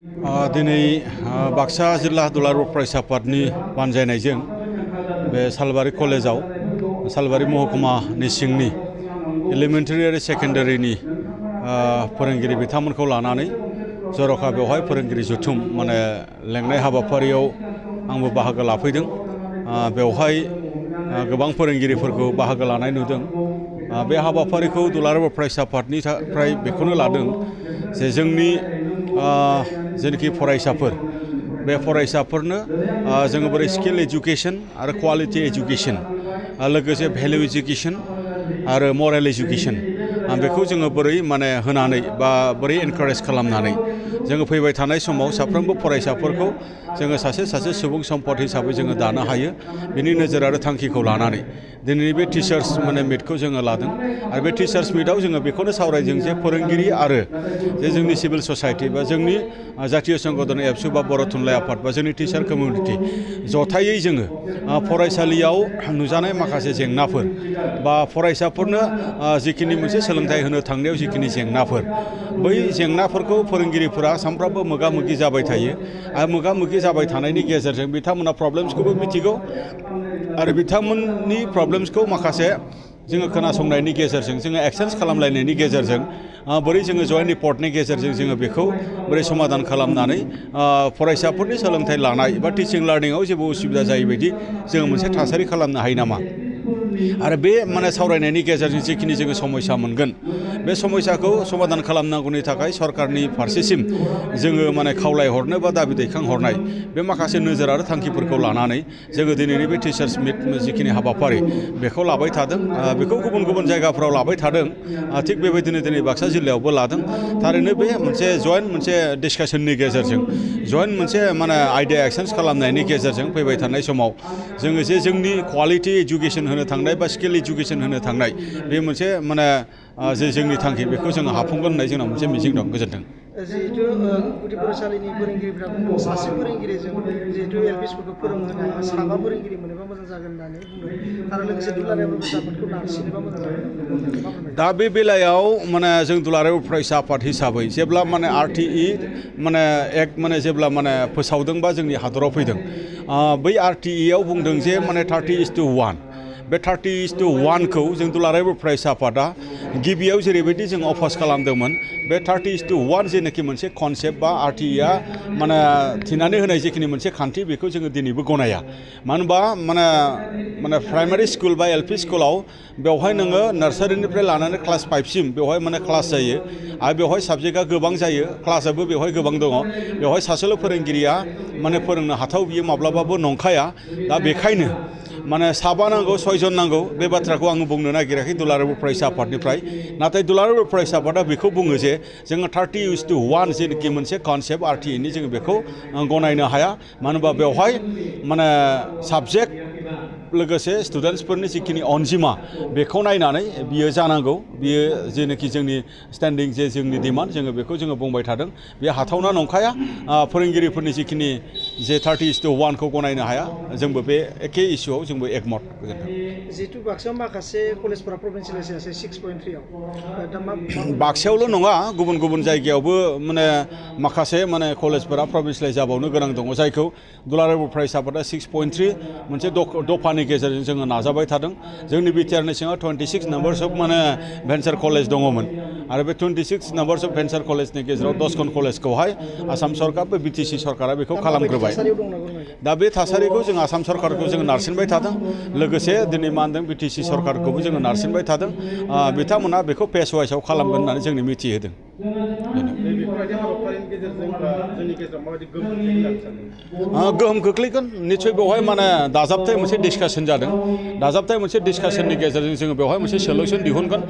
दिनै बाक्सा जिल्ला दुलाराय फरायसा आफादनि बानजायनायजों बे सालबारि कलेजाव सालबारि महकुमानि सिंनि एलिमेन्टारि आरो सेकेन्डारिनि फोरोंगिरि बिथांमोनखौ लानानै जर'खा बेवहाय फोरोंगिरि जथुम लेंनाय हाबाफारियाव आंबो बाहागो लाफैदों। बेवहाय गोबां फोरोंगिरिफोरखौ बाहागो लानाय नुदों। बे हाबाफारिखौ दुलाराय फरायसा आफादनिफ्राय बेखौनो लादों जे जोंनि जेनाखि फरायसाफोर बे फरायसाफोरनो जोङो बोरै स्किल एजुकेशन आरो क्वालिटी एजुकेशन लोगोसे भेलु एजुकेशन आरो मरेल एजुकेशन बेखौ जोङो बोरै होनानै बा बोरै एनकारेज खालामनानै जोङो फैबाय थानाय समाव साफ्रोमबो फरायसाफोरखौ जोङो सासे सुबुं सम्पद हिसाबै जोङो दानो हायो बेनि नोजोर आरो थांखिखौ लानानै दिनैनि बे टिचार्स मिटखौ जोङो लादों। आरो बे टिचार्स मिटआव जोङो बेखौनो सावरायदों जे फोरोंगिरि आरो जे जोंनि सिभिल ससाइटि बा जोंनि जातीय संगठन एबसु बा बर' थुनलाइ आफाद बा जोंनि टिचार कमिउनिटि जथायै जोङो फरायसालियाव नुजानाय माखासे जेंनाफोर बा फरायसाफोरनो जिखिनि मोनसे सोलोंथाइ होनो थांनायाव जिखिनि जेंनाफोर बै जेंनाफोरखौ फोरोंगिरिफोरा सानफ्रामबो मोगा मोगि जाबाय थायो आरो मोगा मोगि जाबाय थानायनि गेजेरजों बिथांमोना प्रब्लेम्सखौबो मिथिगौ आरो बिथांमोननि प्रब्लेम्सखौ माखासे जोङो खोनासंनायनि गेजेरजों जोङो एक्सेन्ज खालामलायनायनि गेजेरजों बोरै जोङो जयेन्ट रिपर्टनि गेजेरजों जोङो बेखौ बोरै समाधान खालामनानै फरायसाफोरनि सोलोंथाइ लानाय बा टिचिं लार्निंआव जेबो उसुबिदा जायैबायदि जोङो मोनसे थासारि खालामनो हायो नामा आरो बे सावरायनायनि गेजेरजों जिखिनि जोङो समस्या मोनगोन बे समस्याखौ समाधान खालामनांगौनि थाखाय सरकारनि फारसेसिम जोङो खावलायहरनो बा दाबि दैखांहरनाय बे माखासे नोजोर आरो थांखिफोरखौ लानानै जोङो दिनैनि बे टिचार्स मिट जिखिनि हाबाफारि बेखौ लाबाय थादों। बेखौ गुबुन गुबुन जायगाफ्राव लाबाय थादों। थिग बेबायदिनो दिनै बाक्सा जिल्लायावबो लादों। थारैनो बे मोनसे जयेन्ट मोनसे डिसकासननि गेजेरजों जयेन्ट मोनसे आइडिया एक्सेन्ज खालामनायनि गेजेरजों फैबाय थानाय समाव जोङो जे जोंनि क्वालिटी एजुकेशन होनो थांनाय बा स्किल एजुकेशन होनो थांनाय बे मोनसे जे जोंनि थांखि बेखौ जोङो हाफुंगोन होननाय जोंनाव मोनसे मिजिं दं। गोजोन्थों। जिहेतु गुदि फरायसालिनि फोरोंगिरिफ्रा बुंदों सासे फोरोंगिरिजों जिहेतु एलपि स्कुलखौ फोरोंहोनो हाया साबा फोरोंगिरि मोनोबा मोजां जागोन होननानै बुंदों आरो लोगोसे दुलाराय फरायसा आफादखौ नारसिनोबा मोजां जागोन। दा बे बेलायाव जों दुलाराय फरायसा आफाद हिसाबै जेब्ला RTE एक्ट जेब्ला फोसावदों बा जोंनि हादराव फैदों बै RTE आव बुंदों जे 30:1 बे 30:1 खौ जों दुलाराय फरायसा आफादा गिबियाव जेरैबायदि जों अफस खालामदोंमोन बे 30:1 जेनाखि मोनसे कनसेप्ट बा RTE आ थिनानै होनाय जिखिनि मोनसे खान्थि बेखौ जोङो दिनैबो गनाया। मानो होनबा प्राइमारि स्कुल बा एलपि स्कुलाव बेवहाय नोङो नार्सारिनिफ्राय लानानै क्लास 5 सिम बेवहाय क्लास जायो आरो बेवहाय साबजेक्टआ गोबां जायो क्लासआबो बेवहाय गोबां दङ। बेवहाय सासेल' फोरोंगिरिया फोरोंनो हाथाव बियो माब्लाबाबो नंखाया। दा बेखायनो साबा नांगौ 6 जन नांगौ बे बाथ्राखौ आङो बुंनो नागिराखै दुलाराय फरायसा आफादनिफ्राय। नाथाय दुलाराय फरायसा आफादा बेखौ बुङो जे जोङो 30:1 जेनाखि मोनसे कनसेप्ट RTE नि जोङो बेखौ गनायनो हाया। मानो होनबा बेवहाय साबजेक्ट लोगोसे स्टुडेन्टसफोरनि जिखिनि अनजिमा बेखौ नायनानै बियो जानांगौ। बियो जेनाखि जोंनि स्टेन्डिं जे जोंनि डिमान्ड जोङो बेखौ जोङो बुंबाय थादों बे हाथावना नंखाया। फोरोंगिरिफोरनि जिखिनि जे 30:1 खौ गनायनो हाया जोंबो बे एखे इस्युआव जोंबो एकमत। जिहेतु बाक्सायाव माखासे कलेजफोरा प्रभिन्सियेलाइज जायासै 6.3 आव बाक्सायावल' नङा गुबुन गुबुन जायगायावबो माखासे कलेजफोरा प्रभिन्सियेलाइज जाबावनो गोनां दङ जायखौ दुलाराय फरायसा आफादा 6.3 मोनसे दफानि गेजेरजों जोङो नाजाबाय थादों। जोंनि बिटिआरनि सिङाव 26 नाम्बार्स अफ भेन्सार कलेज दङमोन आरो बे 26 नाम्बार्स अफ भेन्सार कलेजनि गेजेराव 10 कलेजखौहाय आसाम सरकार बा बिटिसि सरकारा बेखौ खालामग्रोबाय। दा बे थासारिखौ जों आसाम सरकारखौ जोङो नारसिनबाय थादों। लोगोसे दिनै बिटिसि सरकारखौबो जोङो नारसिनबाय थादों। बिथांमोना बेखौ फेस वाइसआव खालामगोन होननानै जोंनो मिथिहोदों। गोहोम खोख्लैगोन निस्सय बेवहाय दाजाबथाय मोनसे डिसकासन जादों। दाजाबथाय मोनसे डिसकासननि गेजेरजों जोङो बेवहाय मोनसे सल्युसन दिहुनगोन।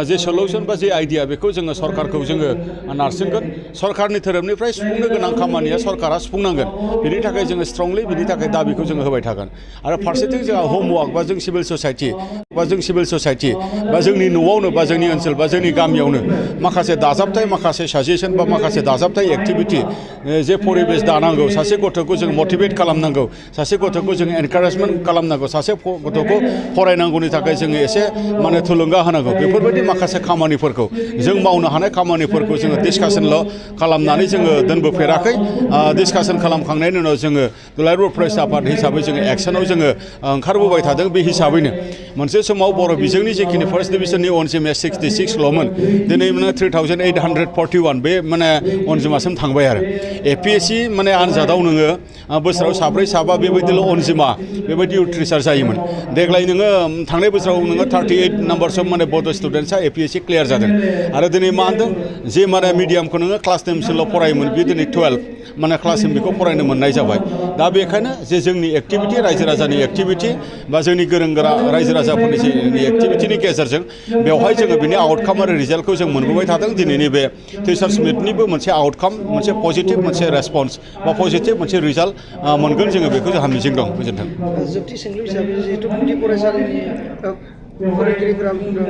जे सल्युसन बा जे आइडिया बेखौ जोङो सरकारखौ जोङो नारसिनगोन। सरकारनि धोरोमनिफ्राय सुफुंनो गोनां खामानिया सरकारा सुफुंनांगोन। बेनि थाखाय जोङो स्ट्रंलि बिनि थाखाय दाबिखौ जोङो होबाय थागोन। आरो फारसेथिं जोंहा होमवर्क बा जों सिभिल ससाइटि बा जों सिभिल ससाइटि बा जोंनि न'आवनो बा जोंनि ओनसोल बा जोंनि गामियावनो माखासे दाजाबथाय माखासे साजेसन बा माखासे दाजाबथाय एक्टिभिटि जे परिबेस दानांगौ सासे गथ'खौ जों मटिभेट खालामनांगौ सासे गथ'खौ जों एनकारेजमेन्ट खालामनांगौ सासे गथ'खौ फरायनांगौनि थाखाय जोङो एसे माने थुलुंगा होनांगौ बेफोरबायदि माखासे खामानिफोरखौ जों मावनो हानाय खामानिफोरखौ जोङो डिसकासनल' खालामनानै जोङो दोनबोफेराखै डिसकासन खालामखांनायनि उनाव जोङो दुलाराय फरायसा आफाद हिसाबै जोङो एक्सनाव जोङो ओंखारबोबाय थादों बे हिसाबैनो मोनसे समाव बर' बिजोंनि जिखिनि फार्स्ट डिभिजननि अनजिमाया 66ल'मोन दिनै माने 3841 बे माने अनजिमासिम थांबाय आरो APSC माने आनजादाव नोङो बोसोराव साब्रै साबा बेबायदिल' अनजिमा बेबायदि उथ्रिसार जायोमोन देग्लाय नोङो थांनाय बोसोराव नोङो 38 नाम्बारसआव माने बड' स्टुडेन्टसा APSC क्लियार जादों आरो दिनै मा होनदों जे माने मिडियामखौ नोङो क्लास 10सिमल' फरायोमोन बे दिनै 12 माने क्लाससिम बेखौ फरायनो मोननाय जाबाय दा बेखायनो जे जोंनि एक्टिभिटि रायजो राजानि एक्टिभिटि बा जोंनि गोरों गोरा रायजो राजाफोरनि एक्टिभिटिनि गेजेरजों बेवहाय जोङो बिनि आउटकाम आरो रिजाल्टखौ जों मोनबोबाय थादों दिनैनि बे टिचार्स मिटनिबो मोनसे आउटकाम मोनसे पजिटिभ मोनसे रेसपन्स बा पजिटिभ मोनसे रिजाल्ट मोनगोन जोङो बेखौ जोंहा मिजिं दं गोजोन्थों जोबथि सोंलु हिसाबै जिहेतु गुदि फरायसालिनि फोरोंगिरिफोरा बुंदों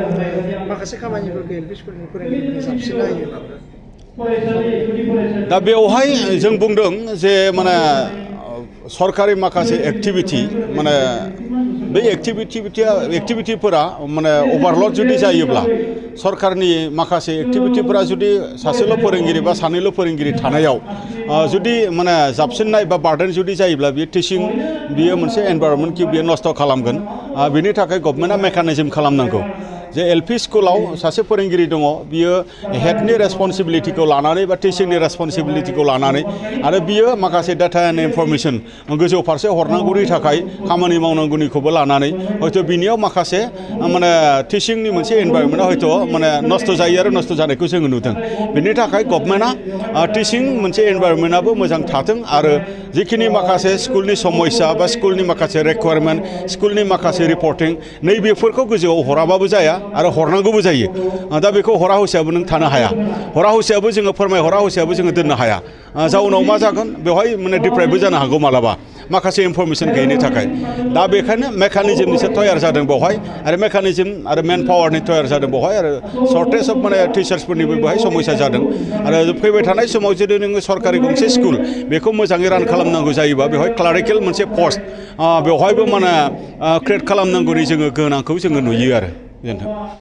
माखासे खामानिफोरखौ एल पि स्कुलनि फोरोंगिरिफोरा साबसिन हायो दा बेवहाय जों बुंदों जे माने सरकारि माखासे एक्टिभिटि माने बे एक्टिभिटिफोरा माने अभारलड जुदि जायोब्ला सरकारनि माखासे एक्टिभिटिफोरा जुदि सासेल' फोरोंगिरि बा सानैल' फोरोंगिरि थानायाव जुदि माने जाबसिननाय बा बार्डेन जुदि जायोब्ला बियो टिचिं बियो मोनसे एनभायरनमेन्टखौ बियो नस्थ' खालामगोन बिनि थाखाय गभर्नमेन्टआ मेकानिजम खालामनांगौ जे एलपि स्कुलाव सासे फोरोंगिरि दङ बियो हेडनि रेसपन्सिबिलिटिखौ लानानै बा टिचिंनि रेसपन्सिबिलिटिखौ लानानै आरो बियो माखासे डाटा एन्ड इनफरमेसन गोजौ फारसे हरनांगौनि थाखाय खामानि मावनांगौनिखौबो लानानै हयथ' बिनियाव माखासे माने टिचिंनि मोनसे एनभायरनमेन्टआ हयथ' माने नस्थ' जायो आरो नस्थ' जानायखौ जोङो नुदों बेनि थाखाय गभर्नमेन्टआ टिचिं मोनसे एनभायरनमेन्टआबो मोजां थाथों आरो जिखिनि माखासे स्कुलनि समस्या बा स्कुलनि माखासे रिक्वायारमेन्ट स्कुलनि माखासे रिपर्टिं नैबेफोरखौ गोजौआव हराबाबो जाया आरो हरनांगौबो जायो दा बेखौ हरा हसियाबो नों थानो हाया हरा हसियाबो जोङो फोरमायहरा हसियाबो जोङो दोननो हाया जाउनाव मा जागोन बेवहाय माने डिप्राइभबो जानो हागौ मालाबा माखासे इनफरमेसन गैयिनि थाखाय दा बेखायनो मेकानिजमनिसो तयार जादों बेवहाय आरो मेकानिजम आरो मेन पावारनि तयार जादों बेवहाय आरो सर्टेज अफ माने टिचार्सफोरनिबो बेवहाय समस्या जादों आरो फैबाय थानाय समाव जुदि नोङो सरकारि गंसे स्कुल बेखौ मोजाङै रान खालामनांगौ जायोबा बेवहाय क्लारिकेल मोनसे पस्ट बेवहायबो माने क्रिएट खालामनांगौनि जोङो गोनांखौ जोङो नुयो आरो गोजोन्थों